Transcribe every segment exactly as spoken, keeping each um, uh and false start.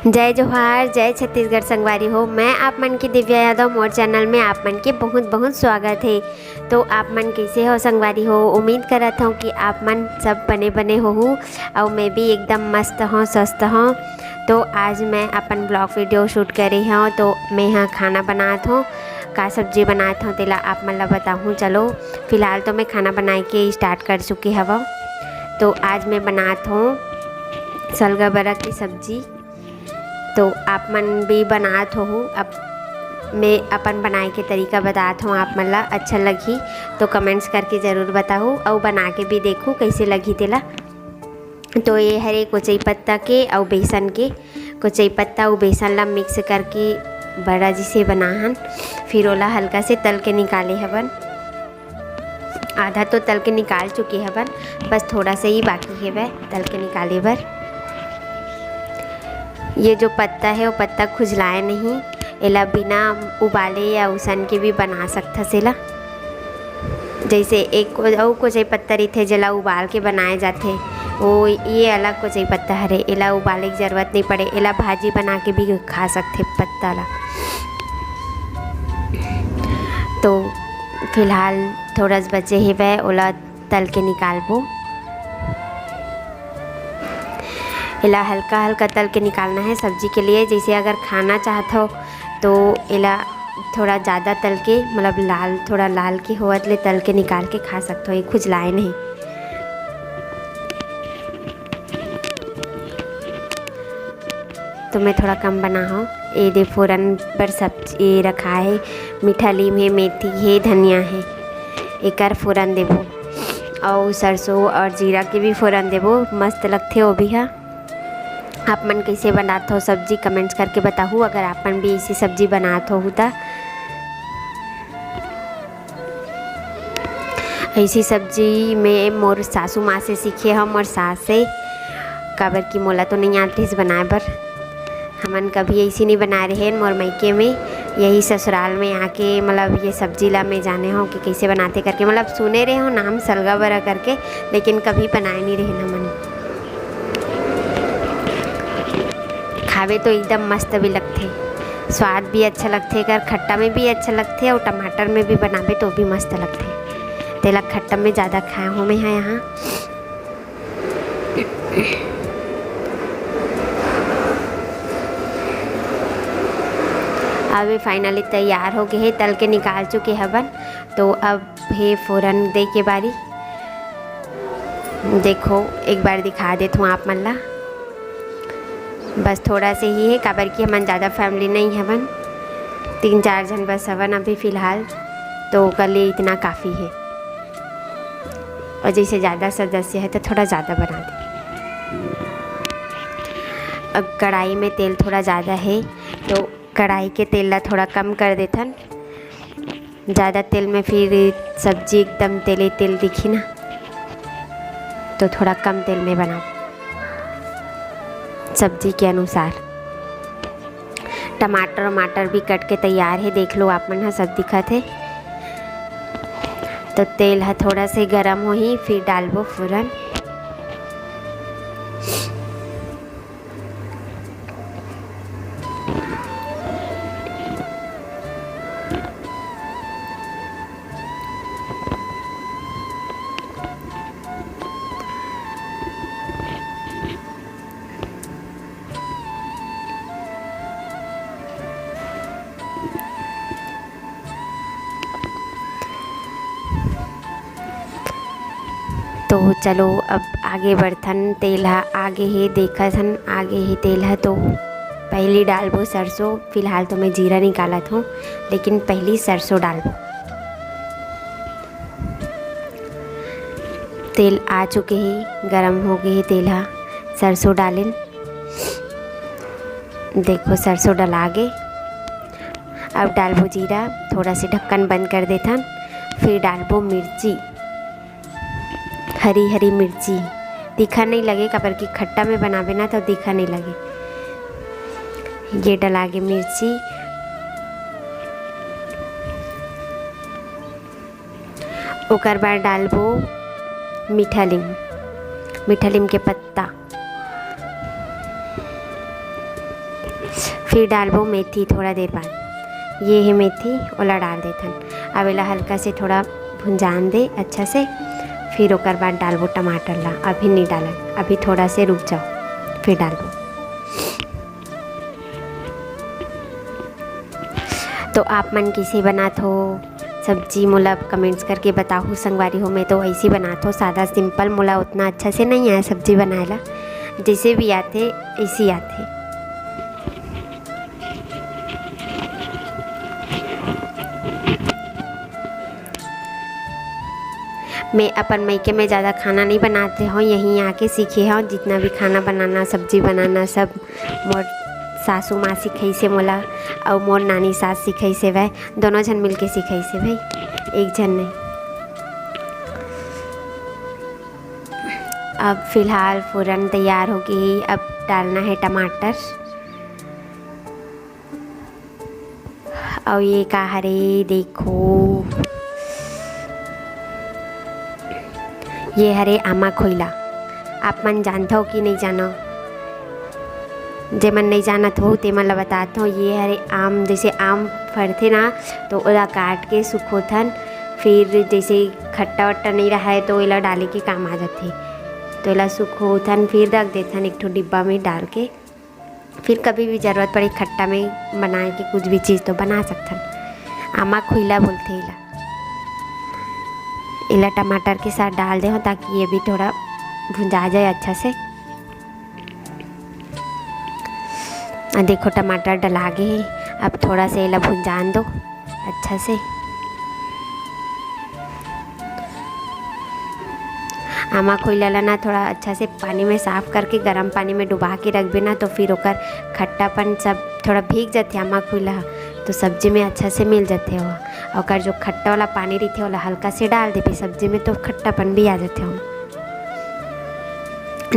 जय जोहार, जय छत्तीसगढ़ संगवारी हो। मैं आप मन के दिव्या यादव, मोर चैनल में आप मन के बहुत बहुत स्वागत है। तो आप मन कैसे हो संगवारी हो? उम्मीद करत हूँ कि आप मन सब बने बने होहू, और मैं भी एकदम मस्त हूँ, स्वस्थ हूँ। तो आज मैं अपन ब्लॉग वीडियो शूट करे हूँ। तो मैं यहाँ खाना बनात हूँ। का सब्जी बनात हूँ तेला आप मन ला बताहूँ। चलो, फिलहाल तो मैं खाना बनाए के स्टार्ट कर चुके हवँ। तो आज मैं बनात हूँ सलगा बरा की सब्जी। तो आप मन भी बनात होहू। अब मैं अपन बनाए के तरीका बतात हूँ आप मन ला। अच्छा लगही तो कमेंट्स करके ज़रूर बताहू, और बना के भी देखू कैसे लगही तेला। तो ये हरे कोचई पत्ता के अउ बेसन के, कोचई पत्ता अउ बेसन ला मिक्स करके बड़ा जिसे बनाहन। फिर ओला हल्का से तल के निकाले हवन। आधा तो तल के निकाल चुके हवन, बस थोड़ा सा ही बाकी हेवय तल के निकाले बर। ये जो पत्ता है, वो पत्ता खुजलाए नहीं, एला बिना उबाले या उसन के भी बना सकथस एला। जैसे एक को-, अउ कोचई पत्ता रहिथे, जेला उबाल के बनाए जाथे, वो ये अलग कोचई पत्ता हरे, एला उबाले के जरूरत नहीं पड़े, एला भाजी बना के भी खा सकथे पत्ता ला। तो फिलहाल थोड़ा सा बचे हेवय, ओला तल के निकालबो। एला हल्का हल्का तल के निकालना है सब्जी के लिए। जैसे अगर खाना चाहत हो तो एला थोड़ा ज़्यादा तल के, मतलब लाल, थोड़ा लाल के होवत ले तल के निकाल के खा सकत हो, ये खुजलाए नहीं। तो मैं थोड़ा कम बनाहूँ। ए दे फोरन बर सब्जी रखा है, मीठा लीम है, मेथी है, धनिया है, एकर फोरन देबो। अउ सरसों और जीरा के भी फोरन देबो, मस्त लगथे वो भी हा। आप मन कैसे बनात हो सब्जी, कमेंट्स करके बताहू। अगर आप मन भी ऐसी सब्जी बनात हो त ऐसी सब्जी में मोर सासू माँ से सीखे हम, मोर सास से, काबर कि मोला तो नहीं आत रहिस बनाए बर। हमन कभी ऐसी नहीं बनाए रहे मोर मायके में। यही ससुराल में आके, मतलब, ये सब्जी ला मैं जाने हूँ कि कैसे बनाते करके, मतलब, सुने रहे हूँ नाम सलगा बरा करके, लेकिन कभी बनाए नहीं रहे हमन। खावे तो एकदम मस्त भी लगथे, स्वाद भी अच्छा लगथे, एकर खट्टा में भी अच्छा लगथे और टमाटर में भी बनाबे तो भी मस्त लगथे। तेला खट्टा में ज़्यादा खाए हूँ मैं ह यहाँ। अब ये फाइनली तैयार हो गए है, तल के निकाल चुके हवन। तो अब हे फोरन दे के बारी। देखो, एक बार दिखा देत हूँ आप मन ला। बस थोड़ा से ही है, काबर कि हमन ज़्यादा फैमिली नहीं हवन, तीन चार झन बस हवन अभी फिलहाल, तो ओकर लिए इतना काफ़ी है। और जैसे ज़्यादा सदस्य है तो थोड़ा ज़्यादा बना दे। अब कढ़ाई में तेल थोड़ा ज़्यादा है, तो कढ़ाई के तेल ला थोड़ा कम कर देथन। ज़्यादा तेल में फिर सब्जी एकदम तेले तेल दिखी ना, तो थोड़ा कम तेल में बनाओ सब्जी के अनुसार। टमाटर वमाटर भी कट के तैयार है, देख लो आप मन ह, सब दिखत है। तो तेल ह थोड़ा से गरम होही, फिर डालबो फोरन। तो चलो, अब आगे बढ़थन। तेल ह आगे हे, देखत हन, आगे हे तेल ह। तो पहली डालबो सरसों। फिलहाल तो मैं जीरा निकालत हूँ, लेकिन पहली सरसों डालबो। तेल आ चुके हे, गरम हो गए हे तेल ह। सरसों डालिन, देखो सरसों डला गे। अब डालबो जीरा, थोड़ा से ढक्कन बंद कर देथन, फिर डालबो मिर्ची, हरी हरी मिर्ची। तीखा नहीं लगे, काबर कि खट्टा में बनाबे ना तो तीखा नहीं लगे। ये डला गे मिर्ची। ओकर बाद डालबो मीठा लीम, मीठा लीम के पत्ता। फिर डालबो मेथी थोड़ा देर बाद। ये हे मेथी, ओला डाल देथन। अब एला हल्का से थोड़ा भुंजान दे अच्छा से, फिर ओकर बाद डालबो टमाटर ला। अभी नहीं डालन, अभी थोड़ा से रुक जाओ, फिर डालबो। तो आप मन कइसे बनात हो सब्जी, मोला comments करके बताहू संगवारी हो। मैं तो ऐसे ही बनात हो, सादा simple, मोला उतना अच्छा से नहीं आए सब्जी बनाए ला, जैसे भी आथे ऐसे ही आथे। मैं अपन मइके में ज़्यादा खाना नहीं बनाते हूँ, यहीं आके सीखे हूँ। जितना भी खाना बनाना, सब्जी बनाना, सब मोर सासू माँ सिखाइसे मोला, अउ मोर नानी सास सिखाइसे भाई, दोनों झन मिलके सिखाइसे भाई, एक झन नहीं। अब फिलहाल फोरन तैयार हो गई, अब डालना है टमाटर। अउ ये का हरे, देखो, ये हरे आमा खोइला। आप मन जानथव कि नहीं जानो? जे मन नहीं जानत हो, ते मन ला बतात हो। ये हरे आम, जैसे आम फरथे ना, तो ओला काट के सुखोथन, फिर जैसे खट्टा वट्टा नहीं रहा है, तो एला डाले के काम आ जाथे। तो एला सुखोथन, फिर रख देथन एक ठो डिब्बा में डाल के। फिर कभी भी जरूरत पड़े खट्टा में बनाए के कुछ भी चीज़, तो बना सकथन। आमा खुइला बोलथे एला। एला टमाटर के साथ डाल दे हो, ताकि ये भी थोड़ा भुंजा जाए अच्छा से। आ देखो, टमाटर डला गे हे। अब थोड़ा से एला भुंजान दो अच्छा से। आमा खोइला ला ना थोड़ा अच्छा से पानी में साफ करके गरम पानी में डुबा के रखबे ना, तो फिर ओकर खट्टापन सब थोड़ा भीग जाथे आमा खोइला ह, तो सब्जी में अच्छा से मिल जाथे ओहा। ओकर जो खट्टा वाला पानी रहिथे, ओला हल्का से डाल देबे सब्जी में, तो खट्टापन भी आ जाथे ओमा।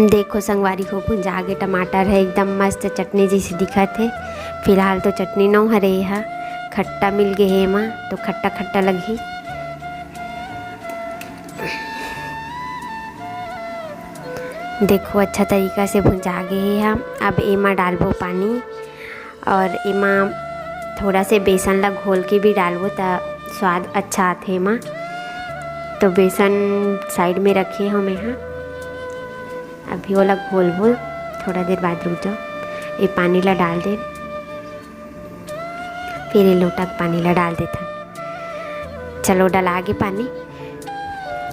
देखो संगवारी हो, भुंजा गे टमाटर है, एकदम मस्त चटनी जैसे दिखत है। फिलहाल तो चटनी नौ हरे, एहा खट्टा मिल गे हे एमा, तो खट्टा खट्टा लगही। देखो, अच्छा तरीका से भुंजा गे हे एहा। अब एमा डालबो पानी और एमा थोड़ा से बेसन ला घोल के भी डालबो, त स्वाद अच्छा आथे एमा। तो बेसन side में रखे हव मैं हा, अभी ओला घोलबो, थोड़ा देर बाद रुक जाओ। ये पानी ला डाल दे, फिर ये लोटा के पानी ला डाल देथन। चलो, डला गे पानी,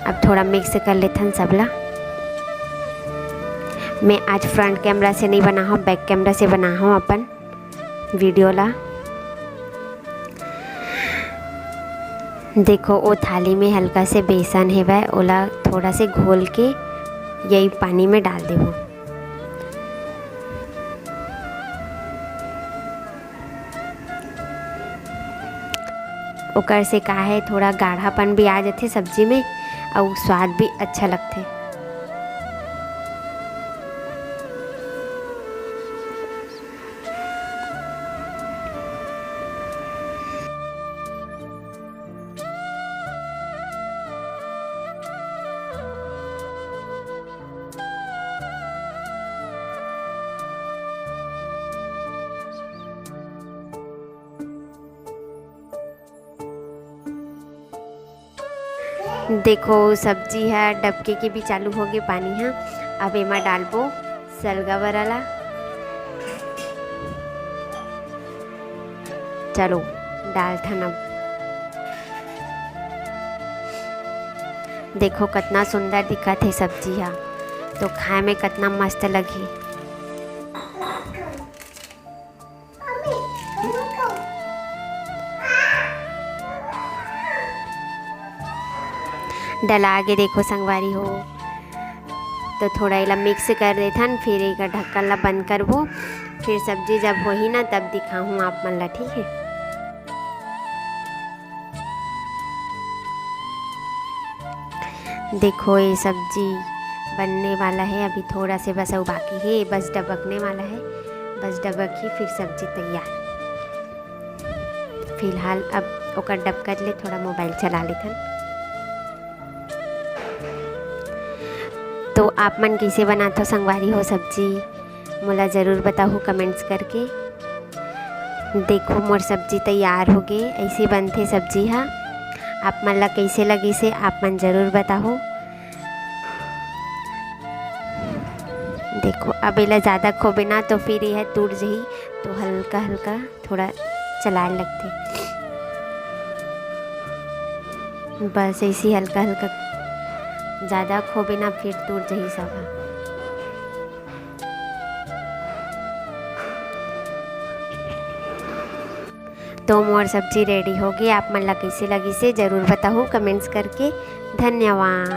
अब थोड़ा mix कर लेथन सबला। मैं आज front camera से नहीं बना हूँ, back camera से बना हूँ अपन video ला। देखो, ओ थाली में हल्का से बेसन हेवय, ओला थोड़ा से घोल के यही पानी में डाल देबो। ओकर से का है, थोड़ा गाढ़ापन भी आ जाथे सब्जी में, अउ स्वाद भी अच्छा लगथे। देखो, सब्जी ह डबके के भी चालू हो गे पानी ह। अब एमा डालबो सलगा बरा ला। चलो, डालथन अब। देखो, कतना सुंदर दिखत हे सब्जी ह, तो खाए में कतना मस्त लगही। डला गे, देखो संगवारी हो, तो थोड़ा एला mix कर देथन, फिर एकर ढक्कन ला बंद करबो। फिर सब्जी जब होही ना, तब दिखाहूँ आप मन ला, ठीक है? देखो, ये सब्जी बनने वाला है, अभी थोड़ा से बस अउ बाकी है, बस डबकने वाला है, बस डबक ही, फिर सब्जी तैयार। फिलहाल अब ओकर डबकत ले थोड़ा mobile चला लेथन। तो आप मन कइसे बनाथो संगवारी हो सब्जी, मोला जरूर बताहू comments करके। देखो, मोर सब्जी तैयार हो गे। ऐसे बनथे सब्जी हा। आप मन ला कैसे लगिस हे, आप मन जरूर बताहू। देखो, अब एला ज़्यादा खोबे ना तो फिर यह टूट जही, तो हल्का हल्का थोड़ा चलाए लगथे। बस ऐसे हल्का हल्का, ज़्यादा खोबे ना फिर टूट जही सब। तो मोर सब्जी ready हो गे। आप मन ला कैसे लगिस हे, जरूर बताहू comments करके। धन्यवाद।